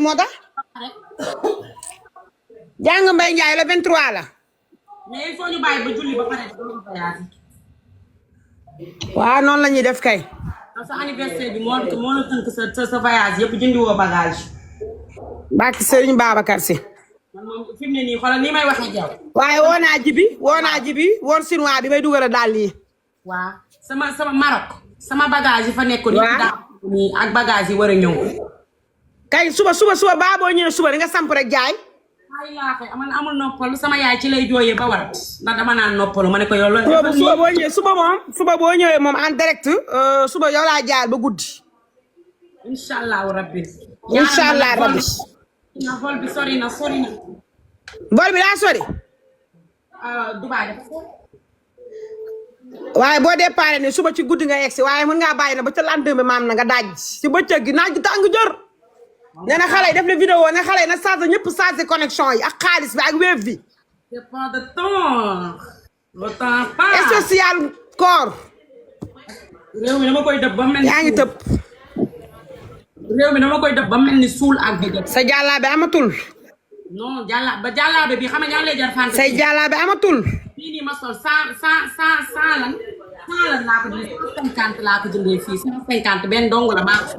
moo tax jàng Mbaye Ndiaye la 23 la. mais il faut ñu bàyyi ba julli ba pare waaw noonu la ñuy def kay. sa anniversaire bi moo la tënk sa voyage yëpp jëndi woo bagage. Barke Serigne Babacar Sy. man moom fi mu ne nii xoolal ni may waxee jaw. waaye woo naa jibi woon Chinois bi may dugal daal lii. waaw sama Maroc. sama bagage yi fa nekkoon. waaw nii ak bagage yi war a ñëw. kay suba baa boo ñëwee suba di nga samp rek jaay. ay laa koy amul noppalu sama yaay ci lay jooyee ba war ndax dama naan noppalu ma ne ko yow loolu. suba boo ñëwee moom en direct suba yow laa jaay ba guddi. incha allahu rabbi. incha allah rabbi. vol bi sori na. vol bi daa sori. Dubaay dafa. waaye boo déparé ni suba ci guddi nga yegsi waaye mën ngaa bàyyi na ba ca lendemain maam na nga daaj ci bëccëg gi naaj tàng jor. nee na xale yi def na vidéo ne xale yi na chargé ñëpp chargé connexion yi ak xaalis bi ak web bi. c'est pas de temps. le temps passe. spécial koor. réew mi dama koy dëb ba mel ni. yaa ngi tëb. réew mi dama koy def ba mel ni suul ak bi sa jàllaabe amatul. non jàllaabe bi xam nga ñoo lay jar fànn. say jàllaabe amatul. fii nii ma sol 100 lan laa ko jëndee 150 laa ko jëndee fii 150 benn dong la maa ko.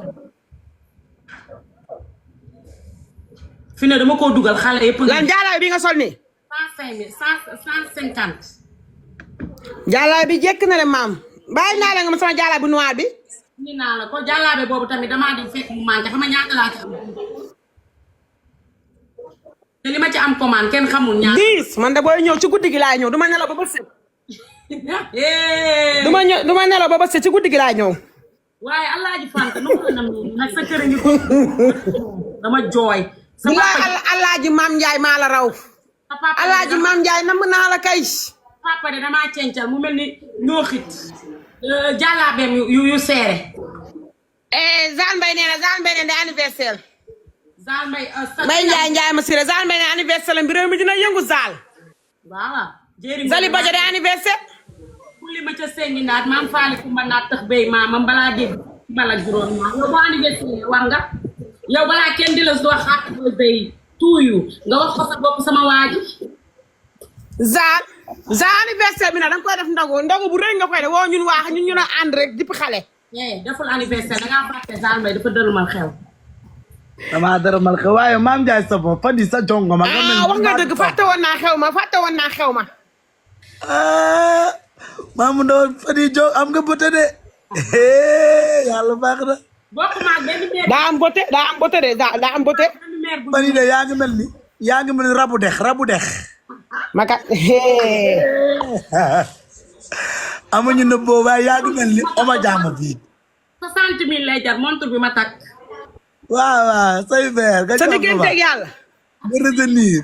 fi ne dama koo dugal xale yëpp. lan jàllaabe bi nga sol nii. 150. jàllaabe bi jekk na le maam. bàyyi naa la nga ma sama jàllaabe bu noir bi. ni naa la ko jàllaabe boobu tamit damaa dem fekk mu manqué xam nga ñaata laa ci am te li ma ci am commande kenn xamul ñaata. 10 man de booy ñëw ci guddi gi laay ñëw du ma nelaw ba bët set. du ma nelaw ba bët set ci guddi gi laay ñëw. waaye Alaaji Fanta nu mu nam nag sa kër ñu ko dama jooy. sama Alaaji Maam Ndiaye maa la raw. Alaaji Maam Ndiaye nam naa la kay. papa de damaa cencal mu mel ni ñoo xit jàllaabeem yu seere. Zane Mbaye nee na Zane Mbaye nee na anniversaire. Zane Mbaye Mbaye Ndiaye ma siré Zane Mbaye nee na anniversaire la mbir mi dina yëngu Zal. voilà. Zali Bajo de anniversaire. kulli ma ca sengi naat maam faali kumba naat tax béy maamam balaa dégg balak juróom ñaar yow boo anniversaire war nga yow balaa kenn di la wax happy birthday tuuyu nga wax ko sa bopp sama waaji. Zal anniversaire bi nag danga koy def ndogu bu rëy nga koy def woo ñun waax ñun ñu a ànd rek dipp xale. deful anniversaire dangaa fàtte Zane Mbaye dafa dërëmal xew. damaa dërëmal xew waaye maam Ndiaye sa bopp fan yii sa jongo ma. wax nga dëgg fàtte woon naa xew ma. maamu ndaw fan yii jong am nga bëte de. yàlla baax na. bokk maag benn meer. daa am bëte de daa am bëte. fan yii de yaa ngi mel ni rabu dex. maka. amuñu nëbboo waaye yaa ngi mel ni oma jaama bii. 60 000 lay jar montre bi ma takk. waaw say verre. nga sa digganteeg yàlla. nga retenir.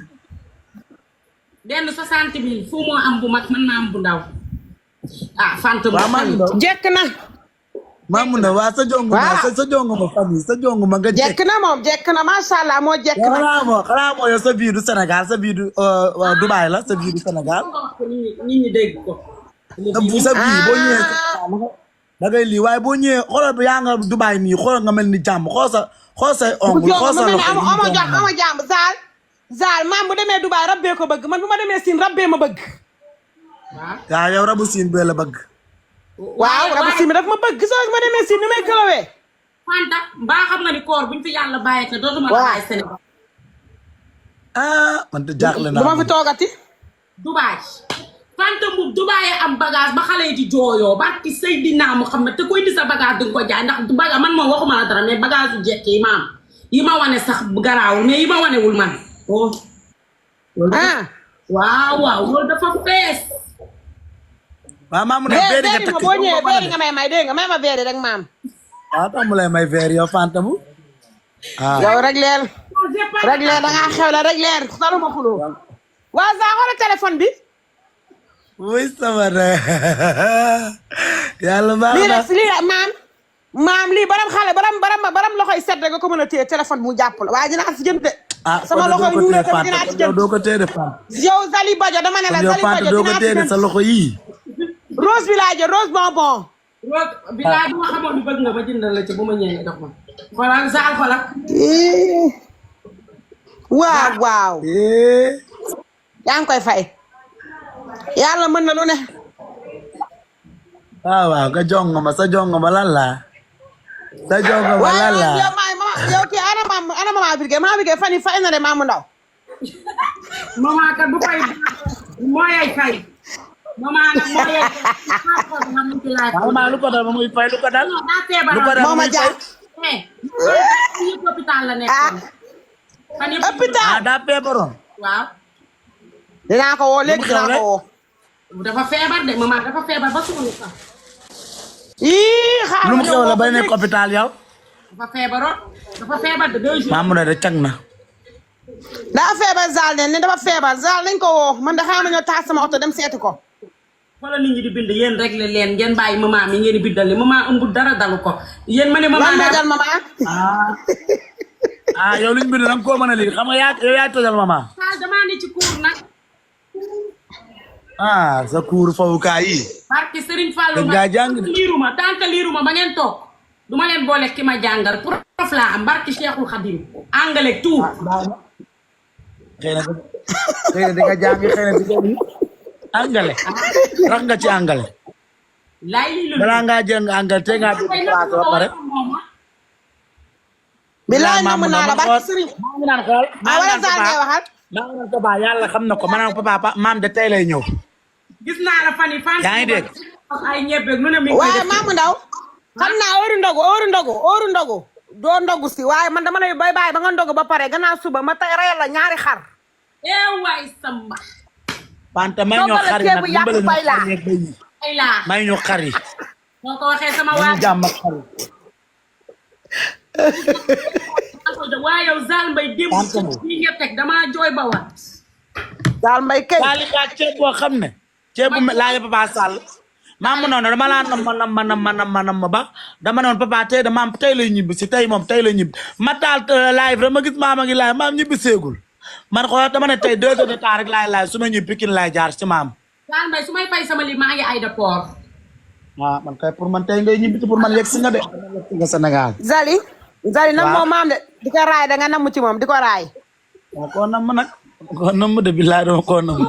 benn 60 000 fu moo am bu mag mën naa am bu ndaw. Fanta bu jekk na. maamu ndaw waa sa jongo ma sa jongo ma fan yii sa jongo ma nga jekk na moom jekk na macha allah moo jekk na. xanaa moo yow sa biir du Sénégal sa biir du Dubaï la sa biir du Sénégal. nit ñi dégg ko. sa biir boo ñëwee da ngay lii waaye boo ñëwee xoolal bi yaa nga Dubaï nii xoolal nga mel ni jàmm xool say ongle xool sa loxo yi ama jàmm Zal maam bu demee Dubaï rabbee ko bëgg man bu ma demee Siin rabbee ma bëgg. waaw yow rabu Siin bee la bëgg. waaw rabu Siin bi daf ma bëgg gisoo ma demee Siin ni may këlawee. Fanta mbaa xam nga ni koor buñ fi yàlla bàyyee te dootuma la bàyyi Sénégal. man de jaaxle naa du ma fi toogati. Dubaï. Fanta Mbuub Dubaï am bagage ba xale yi di jooyoo barki Seydina Muhammad te koy di sa bagage di nga ko jaay ndax bagage man moom waxuma la dara mais bagage yu jekk yi maam yi ma wane sax garaawul mais yi ma wanewul man. waaw loolu dafa fees. waaw maamu ne verre nga takk boo ñëwee verre nga may dégg nga may ma verre rek maam. waaw tax mu lay may verre yow Fanta bu. yow rek leer da ngaa xew la rek leer saluma xuloo. waa saa xoolal téléphone bi. oui sama ne yàlla baax na lii rek maam lii baram loxoy set rek nga ko mën a téye téléphone bu mu jàpp la waaye dinaa si jënd de. sama loxo yi ñu ne tamit dinaa si jënd doo ko téye de Fanta. yow Zali Bajo dama ne la Zali Bajo doo ko téye de sa loxo yii. rose bi laa jël rose bonbon. rose bi bu ma xamoon ni bëgg nga ma jëndal la ci bu ma ñëwee jox ma. xoolal Zal xoolal. waaw yaa ngi koy fay yàlla mën na lu ne waaw nga jongoma sa jongoma lan la sa jongoma lan la yow yow kii ana mama Birgé fan yi fay na de Mamou Ndaw mama kat bu fay mooy fay mama nag mooy mama lu ko dal muy fay lu ko dal Mama Dia hôpital la nekkoon hôpital daa feebaroon waaw dinaa ko woo léegi dinaa ko woo dafa feebar de mama dafa feebar ba suñu sax xaaral lu mu xew la bay nekk hôpital yow dafa feebaroon dafa feebar de 2 jours Mamou ne de cag na daa feebar Zal ne dafa feebar Zal nañ ko woo man de xaaral ñoo taal sama oto dem seeti ko wala nit ñi di bind yéen rek leen ngeen bàyyi mama mi ngeen di bindal li mama ëmb dara dalu ko yéen ma ne mama lan moo dal mama yow liñ bind nag koo mën a lii xam nga yow yaa tojal mama damaa ne ci cour nag sa cour fawukaay yi barke Serigne Fallou nga jàng liiruma tant que liiruma ba ngeen toog duma leen boole ki ma jàngal prof laa am barke Cheikhul Khadim anglais tout xëy na di nga jàng xëy na di nga angale rax nga ci angale laay lii la balaa ngaa jàng angale te ngaa dugg français ba pare bilaay namm naa la barke Serigne maa ngi naan xool wala Zal ngay waxal maa ngi naan papa yàlla xam na ko ma naan papa maam de tey lay ñëw gis naa la fan yi fan yaa ngi dégg ay ñebbeeg lu ne mi ngi koy waaye def Mamou Ndaw xam naa óoru ndogu doo ndogu si waaye man dama lay bay ba nga ndogu ba pare gannaaw suba ma tey reyal la ñaari xar waay samba wante may ñoo xar yi nag dimbale ñu xar yeeg béy yi ay laa may ñu xar yi moo ko waxee sama ñu waa jàmm ak xar yi waaye yow Zal Mbaye démb yi nga teg damaa jooy ba wat Zal Mbaye kay Sali ka ceeb boo xam ne ceeb bu laaj papa Sall Mamou noonu dama laa nam ba dama noon papa tey de maam tey lay ñibbi si tey moom tey lay ñibbi ma taal live rek ma gis maama ngi live maam ñibbi seegul man xoolal dama ne tey 2 heures de temps rek laay live su ma ñibbi Pikine laay jaar si maam Zal Mbaye su may fay sama li maa ngi aéroport waaw man kay pour man tey ngay ñibbi te pour man yegg si nga de yegg si nga Sénégal Zali nag moom maam de di ko raay da nga namm ci moom di ko raay dama koo namm nag koo namm de billaay dama koo namm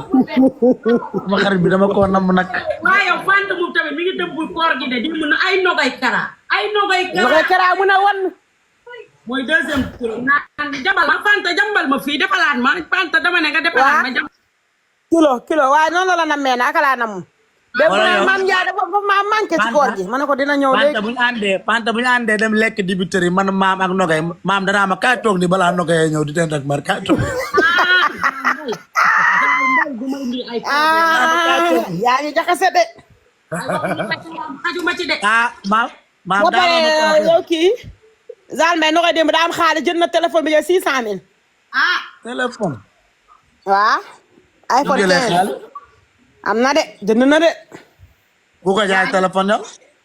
sama xarit bi dama koo namm nag waaye yow fànn moom tamit mi ngi dëbb koor gi de di mun ay nogay kara nogay kara mun a wan mooy deuxième tour naan jambal ma fanta jambal ma fii defalaat ma fanta dama ne nga defalaat ma kilo waaye noonu la nammee na aka laa namm dégg nga maam Ndiaye dafa ma manqué ci koor gi ma ne ko dina ñëw léegi panta bu ñu àndee dem lekk dibiteri man maam ak nogay maam danaa ma kaay toog ni balaa nogay ñëw di teen rek mar kaay toog yaa ngi jaxase de xajuma ci de maam ba pare yow kii Zal Mbaye nogay démb daa am xaalis jënd na téléphone bi jël 600 000 téléphone waaw iPhone 15 am na de jënd na de ku ko jaay téléphone yow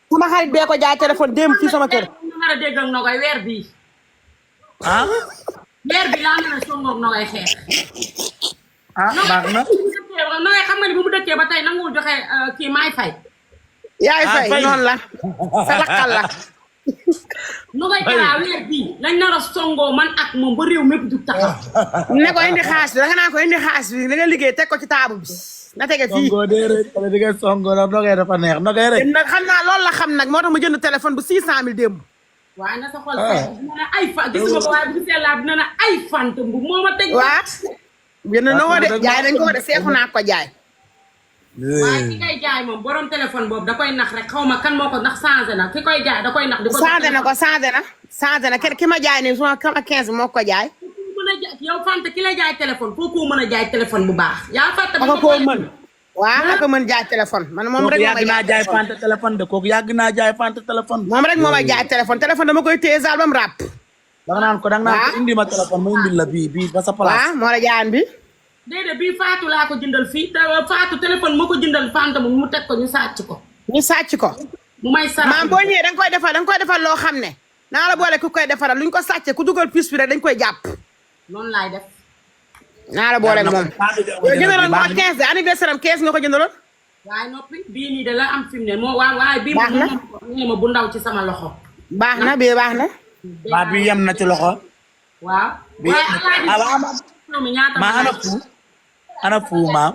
sama xarit bee ko jaay téléphone démb fii sama kër nar a dégg ak nogay weer bii weer bi laa nar a songoog nogay xeex baax na nogay xam nga ni bu mu dëkkee ba tey nanguwul joxe kii maay fay yaay fay noonu la sa lakkal la nogay karaa weer bii lañ nar a songoo man ak moom ba réew mépp du taxaw ne ko indi xaalis bi da nga naan ko indi xaalis bi li nga liggéey teg ko ci taabu bi na tege fii songo de rek di nga songo nag nogay dafa neex nogay rek nag xam naa loolu la xam nag moo tax mu jënd téléphone bu 600 000 démb waaye na sa xol dina ne ay fan gis nga ko waaye bu gisee laa dina ne ay fant bu moo ma teg waa jënd na woo de jaay dañ ko de seexu naa ko jaay waaye ki koy jaay moom borom téléphone boobu da koy nax rek xaw ma kan moo ko ndax changé na ki koy jaay da koy nax di ko changé na ki ma jaay nii suma 15 moo ko jaay mën a jaay yow fant ki la jaay téléphone foo ko mën a jaay téléphone bu baax yaa fàtte ba ko mën waaw nga ko mën jaay téléphone man moom rek yàgg naa jaay fanta téléphone de kooku yàgg naa jaay fanta téléphone moom rek moo may jaay téléphone dama koy téye Zal ba mu ràpp da nga naan ko indi ma téléphone ma indil la bii ba sa place waaw moo la jaayan bi déedéet bii Fatou laa ko jëndal fii Fatou téléphone moo ko jëndal fanta mu teg ko ñu sàcc ko mu may sarax maam boo ñëwee da nga koy defal loo xam ne naa la boole ku koy defaral luñ ko sàccee ku dugal puce bi rek dañ koy jàpp noonu laay def naa la boole moom yow jëndaloon moo 15 de anniversaire am 15 nga ko jëndaloon waaye noppi bii nii de la am fi mu ne moo waaye bii ma bu ndaw ci sama loxo baax na bii baax na waa bi yem na ci loxo waaw. waaye ñaata ma ana fu maam.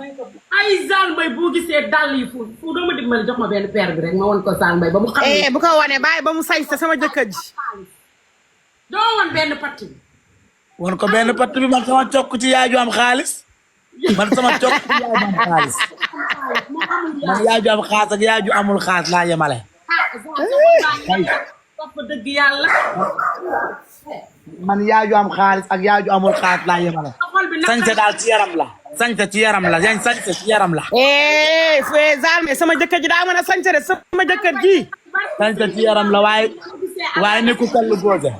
ay Zal Mbaye boo gisee dàll yi fu doo ma dimbali jox ma benn paire bi rek ma won ko Zal Mbaye ba mu xam ne. bu ko wane bàyyi ba mu sañse sama jëkkër ji. doo won benn patt bi. won ko benn patt bi man sama cokk ci yaay ju am xaalis. man sama cokk ci yaay ju am xaalis. man yaay ju am xaalis ak yaay ju amul xaalis laa yemale. dëgg yàlla. man yaay ju am xaalis ak yaay ju amul xaalis laa yemale. sañse daal ci yaram la. sañse ci yaram la yañ sañse ci yaram la. Zal Mbaye sama jëkkër ji daa mën a sañse de sama jëkkër ji. sañse ci yaram la waaye ni ku kallu góose.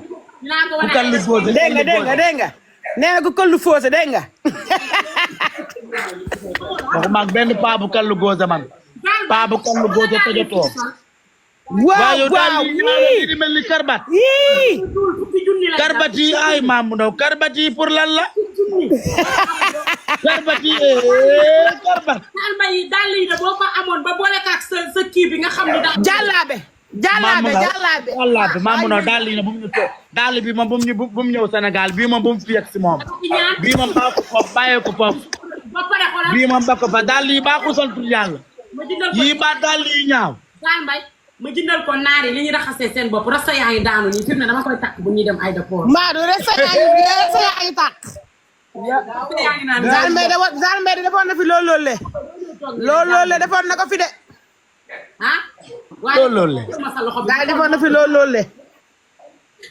ku kallu góose. dégg nga nee na ku kallu foose dégg nga. waxuma ak benn paa bu kallu góose man. paa bu kallu góose tojotoo. waaw di mel ni karbat. karbat yi ay maam ndaw karbat yi pour lan la. karbat yi karbat. Zal Mbaye dàll yi de boo ko amoon ba boole ak sa kii bi nga xam ne daal. jàllaabe maam ndaw dàll yi ne bu mu ñu toog dàll bi moom bu mu ñëw Sénégal bii moom bu mu fi yegg si moom. bii moom baa ko foofu bàyyee ko foofu. bii moom ba ko fa dàll yi baa ko sol pour yàlla. yii ba dàll yi ñaaw. Zal Mbaye ma jëndal ko naari li ñu raxasee seen bopp rasta yaa ngi daanu nii fi mu ne dama koy takk bu ñuy dem aéroport. Mbadou rasta yaa ngi tàkk. Zal Mbaye defoon na fi loolu defoon na ko fi de. ah. loolu ma sa loxo bi daal defoon na fi loolu.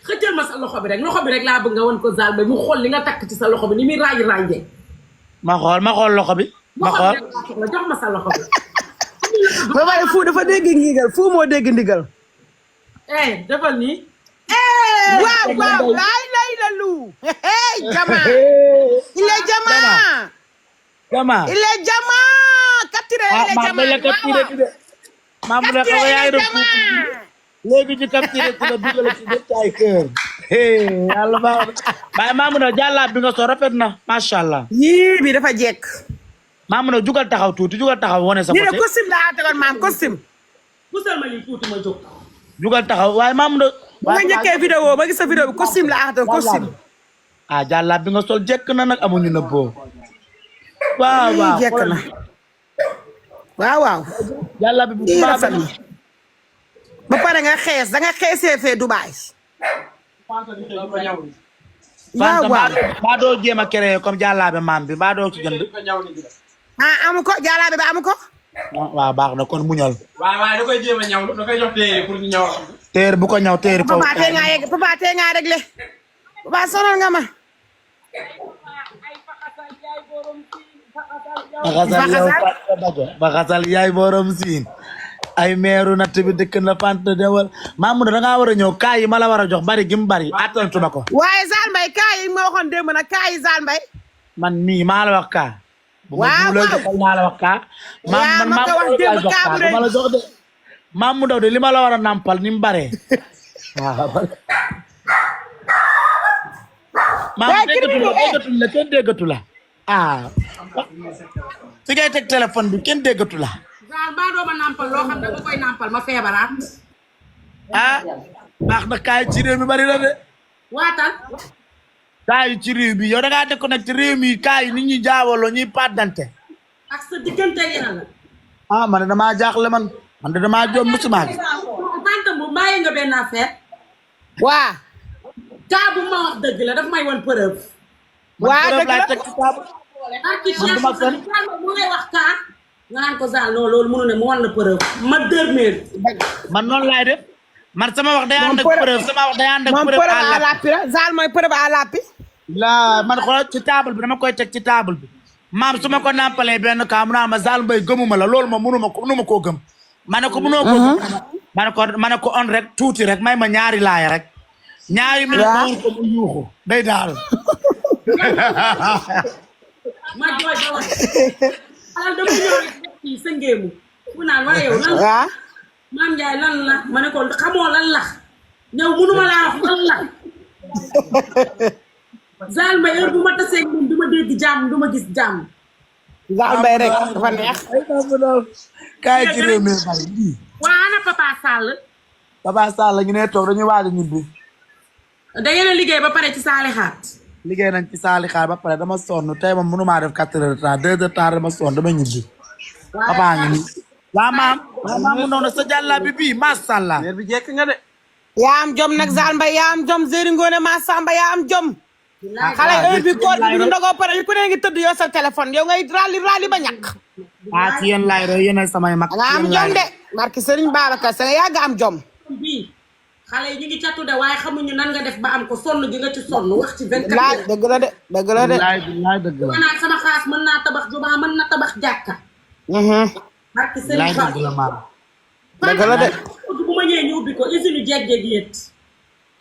xëccal ma sa loxo bi rek laa bëgg nga won ko Zal Mbaye mu xool li nga takk ci sa loxo bi ni muy ràññee. ma xool loxo bi. ma xool jox ma sa loxo bi. ba pare fu dafa dégg ndigal fu moo dégg ndigal. defal nii. waaw lay la lu. Jama. il est Jama. il est Jama. capturé il est Jama maam mu ne ko yaay def léegi ñu capturé ci la dugal ci def ay kër. yàlla baax na maam mu ne jàllaab bi nga soo rafet na macha allah. yii bi dafa jekk. maam mu ne jugal taxaw tuuti jugal taxaw wane sa côté. costume laa tegoon maam costume. pusal ma lii tuuti ma jóg. jugal taxaw waaye maam mu ne. bu nga njëkkee vidéo ba gis sa vidéo bi costume laa tegoon costume. jàllaab bi nga sol jekk na nag amuñu na boo. waaw jekk na. waaw. jàllaab bi bu baax ba pare nga xees da nga xeesee fee Dubaay. waaw. baa doo jéem a créé comme jàllaabe maam bi baa doo ci jënd. amu ko jàllaabe ba amu ko. waaw baax na kon muñal. waaye da koy jéem a ñaw da koy jox téere pour ñu ñaw. téere bu ko ñaw téere foofu. papa tee nga réglé. papa sonal nga ma. baxasal yaay borom siin. ay meeru natt bi dëkk na fant dewal Mamoudou da ngaa war a ñëw kaay yi ma la war a jox bari gi mu bari attantuma ko. waaye Zal Mbaye kaay yi ma waxoon démb nag kaay yi Zal Mbaye. man mii maa la wax kaa. waaw bu ma joxal maa la wax kaa. man maa ma la jox de. Mamoudou de li ma la war a nampal ni mu baree. waaw déggatu la kenn déggatu la fi ngay teg téléphone bi kenn déggatu la. Zal ba doo ma nampal loo xam ne nga koy nampal ma feebaraat. baax na kaay ci réew mi bari na de. waatal. kaay ci réew bi yow da ngaa nekk nag ci réew mi kaay nit ñi jaawaloo ñuy pàddante. ak sa diggante yéen la. man de damaa jaaxle man de damaa joom musuma gi. tante bu bàyyi nga benn affaire. waa. kaa bu ma wax dëgg la daf may wan preuve. waa dëgg la mu ngay wax kaa. nga naan ko Zal non loolu mënu ne mu wan la preuve ma dërmeel. man noonu laay def man sama wax day ànd ak preuve sama wax day ànd ak preuve à l'appui. Zal mooy preuve à l'appui. man xoolal ci table bi dama koy teg ci table bi maam su ma ko nàmpalee benn kaa mu naa ma Zal Mbaye gëmuma la loolu ma mënuma koo gëm. ma ne ko mënoo koo gëm. ma ne ko on rek tuuti rek may ma ñaari laaya rek. ñaari mi ne ko mu yuuxu day daal. ma jooy ba wax. alal dama ñëw rek ci sa ngéemu mu naan waaye yow lan la Maam Ndiaye lan la ma ne ko xamoo lan la ñëw mënuma laa wax lan la Zal Mbaye heure bu ma tasee moom du ma dégg jàmm du ma gis jàmm. Zal Mbaye rek dafa neex. kaay ci réew mi bari lii. waa ana Papa Sall. Papa Sall ñu ne toog dañuy waaj a ñibbi. da ngeen a liggéey ba pare ci saalixaat. liggéey nañ ci saali xaar ba pare dama sonn tey moom mënumaa def 4 heures de temps 2 heures de temps dama sonn dama ñibbi papa ngi nii waa maam mu noonu sa jàlla bi bii masàllaa bi jekk nga de. yaa am jom nag Zal Mbaye yaa am jom Zéri Ngoné Massamba yaa am jom xale heure bi koor bi ñu ndogoo pare ku ne ngi tëdd yow sa téléphone yow ngay rali ba ñàkk ci yéen laay roy yéenay samay mag nga am jom de barki Serigne Babacar Sy nga yàgg am jom bii xale yi ñu ngi catu de waaye xamuñu nan nga def ba am ko sonn gi nga ci sonn wax ci 24 laaj heures. dëgg la de dëgg la de laay dëgg la ma naan sama xaas mën naa tabax jumaa mën na tabax jàkka. barki laay Serigne dëgg la maam dëgg la de bu ma ñëwee ñu ubbi ko usine jeeg-jeeg yéet.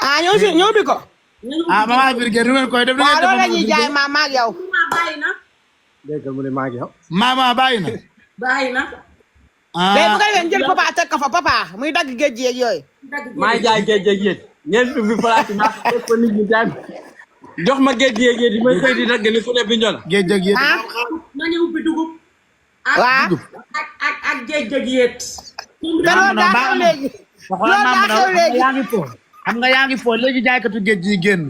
ah ñëw bi ko maman Birguet nu ngeen koy def waaw loolu la ñuy jaay maam ak yow bàyyi na. dégg mu ne maa ngi yow. maman bàyyi na bàyyi na. léegi bu ko defee jël papa teg ko fa papa muy dagg géej yeeg yooyu maa ngi jaay géej géej yéen. ngeen ubbi place bi maa ko nit ñi jaay jox ma géej géej yéen ma koy di dagg ni ku ne bi ñola. géej géej yéen ah na ñu ubbi dugub. waaw ak jeeg-jeeg yéet. te loolu daa xew léegi loolu daa xew léegi yaa ngi foo xam nga yaa ngi foo léegi jaaykatu géej gi génn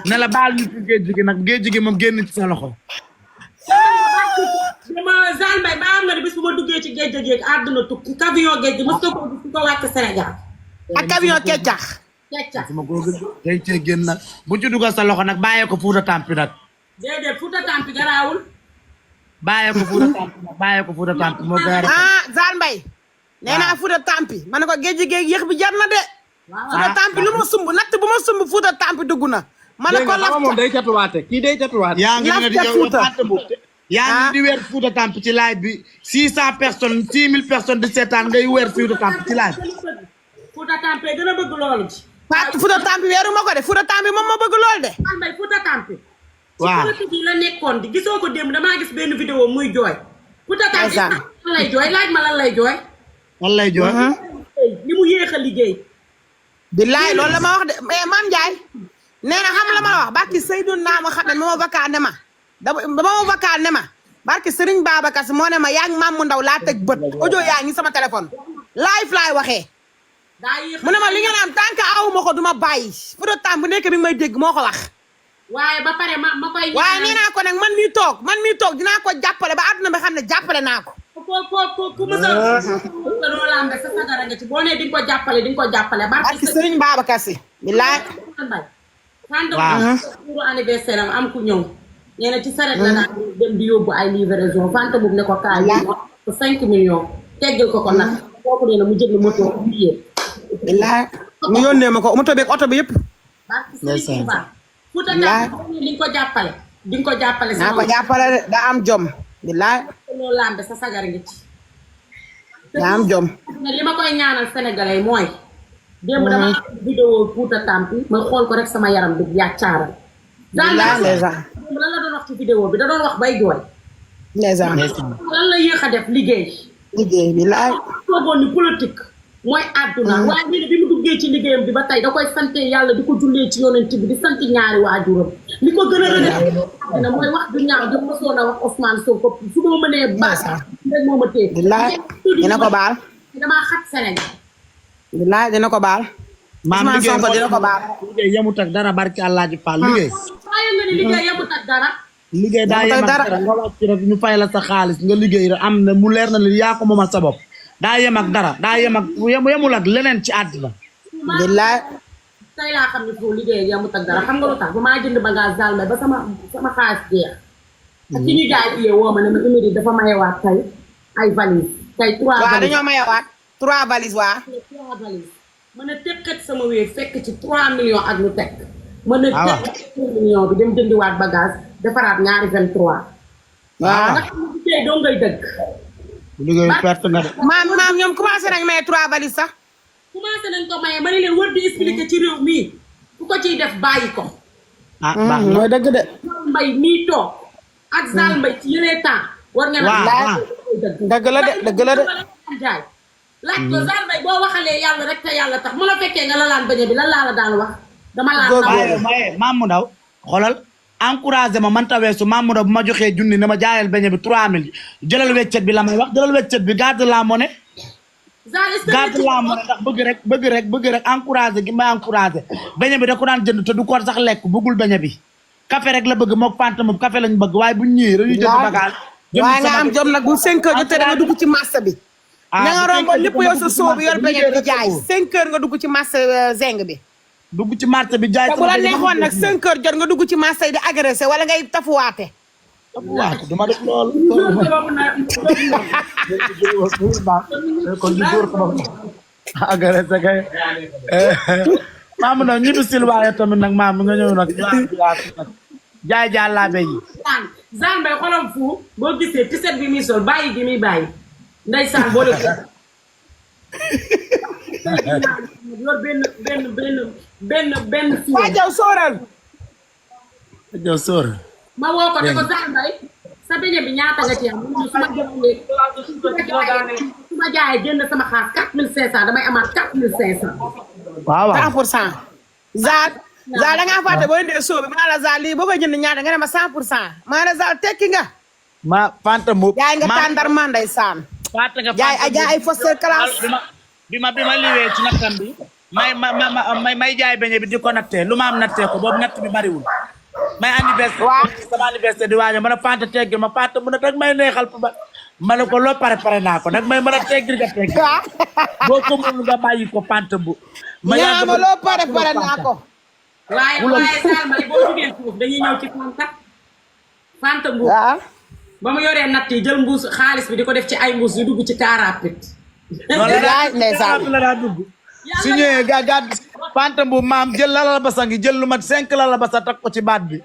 ne la baal ñu ci géej gi nag géej gi moom génn ci sa loxo dama Zal Mbaye ba am nga ne bis bu ma duggee ci géej géej àdduna tukki camion géej gi mos nga ko gis ko wàcc Sénégal. ak camion keccax keccax ma ko gis day cee génn nag bu ci dugal sa loxo nag bàyyee ko Fuuta Tampi nag déedéet Fuuta Tampi garaawul. bàyyee ko Fuuta Tampi nag bàyyee ko Fuuta Tampi moo gën a ah Zal Mbaye nee naa Fuuta Tampi ma ne ko géej géej yéex bi jar na de Fuuta Tampi lu ma sumb natt bu ma sumb Fuuta Tampi dugg na ma ne ko dégg nga moom day catuwaate kii day catuwaate. yaa ngi ne di Lafta Fuuta. yaa ngi di weer Fuuta Tampi ci live bi 600 personnes 6000 personnes di seetaan ngay weer Fuuta Tampi ci live Fuuta Tampi gën a bëgg loolu ci. Fatou Fuuta Tampi weeru ma ko de Fuuta Tampi moom ma bëgg lool de Zal Mbaye Fuuta Tampi. waaw ci politique yi la nekkoon di gisoo ko démb damaa gis benn vidéo muy jooy. Fuuta Tampi Ndeysaan. lan lay jooy laaj ma lan lay jooy. lan lay jooy li mu yéex a liggéey. billaay loolu la ma wax de mais Mame Ndiaye nee na xam la ma wax barki Seydina Muhammad ma vakaa ne ma dama vakaa ne ma barki Serigne Babacar Sy moo ne ma yaa ngi Mame Ndaw laa teg bët audio yaa ngi sama téléphone live laay waxee daa yéex mu ne ma li ngeen am tant que aw ma ko du ma bàyyi Fuuta Tampi bu nekk bi may dégg moo ko wax waaye ba pare ma koy. waaye nee naa ko nag man mii toog dinaa ko jàppale ba àdduna bi xam ne jàppale naa ko ku mës a. loolu la am rek sa sagara nga ci boo nee di nga ko jàppale di nga ko jàppale. barki Serigne Babacar Sy billaay waaw. pour anniversaire am ku ñëw. nee na ci saret la daan dem di yóbbu ay livraison fanta boobu ne ko kaay yi 5 millions teggal ko nag kooku nee na mu jënd moto billet. billaay mu yónnee ma ko moto beeg oto bi yëpp barki Serigne Touba. Fuuta Tampi di nga ko jàppale. di nga ko jàppale naa ko jàppale de da am jom billaay loolu lambe sa sagar nga ci. da am jom li ma koy ñaanal sénégalais mooy. démb dama am vidéo Fuuta Tampi ma xool ko rek sama yaram bi yàccaaral. billaay ndeysaan lan la doon wax ci vidéo bi da doon wax bay jooy. ndeysaan lan la yéex a def liggéey. liggéey billaay toogoon ni politique mooy àdduna waaye ñu ne bi mu duggee ci liggéeyam bi ba tey da koy sante yàlla di ko jullee ci yonent bi di sant ñaari waajuram li ko gën a rëdd àddina mooy wax du ñaaw di mosoon a wax Ousmane Sonko su ma mënee baal rek moo ma téye billaay dina ko baal damaa xat Sénégal billaay dina ko baal maam Ousmane Sonko dina ko baal liggéey yemut ak dara barki Alaaji Fall liggéey waaye nga ne liggéey yemut ak dara liggéey daa yem ak dara nga wàcc rek ñu fay la sa xaalis nga liggéey rek am na mu leer na li yaa ko moomal sa bopp daa yem ak dara daa yem ak yemul ak leneen ci àddina billaay tey laa xam ne foofu liggéey yemut ak dara xam nga lu tax ba maa jënd bagage Zal Mbaye ba sama xaalis jeex ak ci ñu jaay iyee woo ma ne ma immédiat dafa mayewaat tey ay valise tey 3 waaw valises dañoo mayewaat 3 valises waa 3 valises mën a teqat sama wéer fekk ci 3 millions ak lu teg mën a teqat 3 millions bi dem jëndiwaat bagage defaraat ñaari 23 waaw ndax mu liggéey doo ngay dëgg liggéey perte nga de maam ñoom commencé nañ maye 3 valises sax commencé nañ ko maye ma ne leen wër di expliquer ci réew mii ku ko ciy def bàyyi ko ah baax na mooy dëgg de Mbaye mii toog ak Zal Mbaye ci yeneen temps war nga waaw dëgg la de dëgg la de jaay laaj ko Zal Mbaye boo waxalee yàlla rek te yàlla tax mu la fekkee nga la laan bañe bi lan laa la daan wax dama laa waaye waaye Mame Ndaw xoolal encouragé ma man taweesu Mame Ndaw bu ma joxee junni ne ma jaayal beñe bi 3000 jëlal weccet bi la may wax jëlal weccet bi garde la monnaie gàtt laa mën ndax bëgg rek encouragé gi may encouragé beñe bi da ko daan jënd te du ko sax lekk bëggul beñe bi café rek la bëgg mook Fanta moom café lañ bëgg waaye bu ñëwee dañuy jënd bagage waaye nga am jom nag bu 5 heures jotee da nga dugg ci marché bi na nga rombo lépp yow sa soo bi yor beñe bi di jaay 5 heures nga dugg ci marché zeng bi dugg ci marché bi jaay te bu la neexoon nag 5 heures jot nga dugg ci marché di agressé wala ngay tafuwaate waaw duma def loolu kon di dóor ko ba agressé kay maam na ñibbi sil waaye tamit nag maam nga ñëw nag jaay jàllaabe yi Zane Mbaye xolam fu boo gisee tiset bi muy sol bàyyi gi muy bàyyi ndeysaan boole ko yor benn waa jaw sóoral jaw sóor ma woo ko ne ko Zane Mbaye sa beñe bi ñaata nga ci am su ma jaayee jënd sama xaas 4500 damay amaat 4500 waaw 100% Zane da ngaa fàtte boo indee soo bi ma la Zane lii boo koy jënd ñaata nga ne ma 100% maa ne Zane tekki nga ma Fanta mu jaay nga tàndar ma ndeysaan jaay ay foster classe bi ma liwee ci nattam bi may jaay beñe bi di ko nattee lu ma am nattee ko boobu natt bi bariwul may anniversaire sama anniversaire di waaño ma ne Fanta teggil ma Fanta mu ne dag may neexal ba ma ne ko loo pare naa ko nag may mën a teggil nga teggil boo ko mënul nga bàyyi ko Fanta bu ma loo pare naa ko waaye Zane Mbaye boo jugee foofu dañuy ñëw ci Fanta mbuus ba mu yoree natt yi jël mbuus xaalis bi di ko def ci ay mbuus yu dugg ci car rapide la daa dugg su ñëwee ga Fanta mbuus maam jël lala basa ngi jël lu mat 5 lala basa tak ko ci baat bi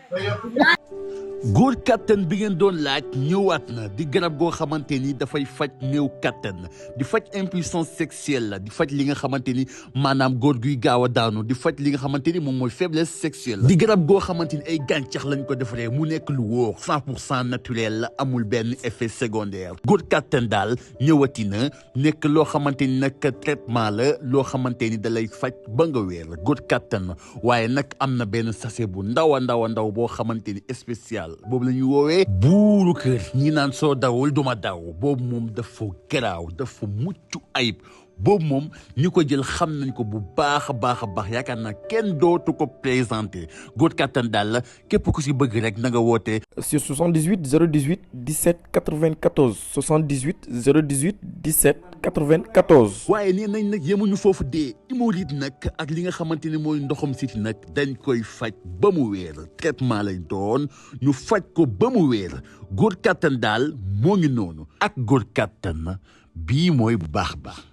góor kattan bi ngeen doon laaj ñëwaat na di garab goo xamante ni dafay faj néew kattan di faj impuissance sexuelle di faj li nga xamante ni maanaam góor guy gaaw a daanu di faj li nga xamante ni moom mooy faiblesse sexuelle di garab goo xamante ni ay gàncax lañ ko defaree mu nekk lu wóor 100% naturel la amul benn effet secondaire góor kattan daal ñëwati na nekk loo xamante ni nag traitement la loo xamante ni da lay faj ba nga wéer góor kattan waaye nag am na benn sachet bu ndaw a ndaw boo xamante ni spécial boobu la ñuy woowee buuru kër ñi naan soo dawul duma daw boobu moom dafa garaaw dafa mucc ayib boobu moom ñi ko jël xam nañ ko bu baax a baax yaakaar naa kenn dootu ko présenté góor kattan daal la képp ku si bëgg rek na nga woote sur 78 018 17 94 78 018 17 94. waaye nee nañ nag yemuñu foofu dee hémorroïde nag ak li nga xamante ne mooy ndoxam siti nag dañ koy faj ba mu wéer traitement lañ doon ñu faj ko ba mu wéer góor kattan daal moo ngi noonu ak góor kattan bii mooy bu baax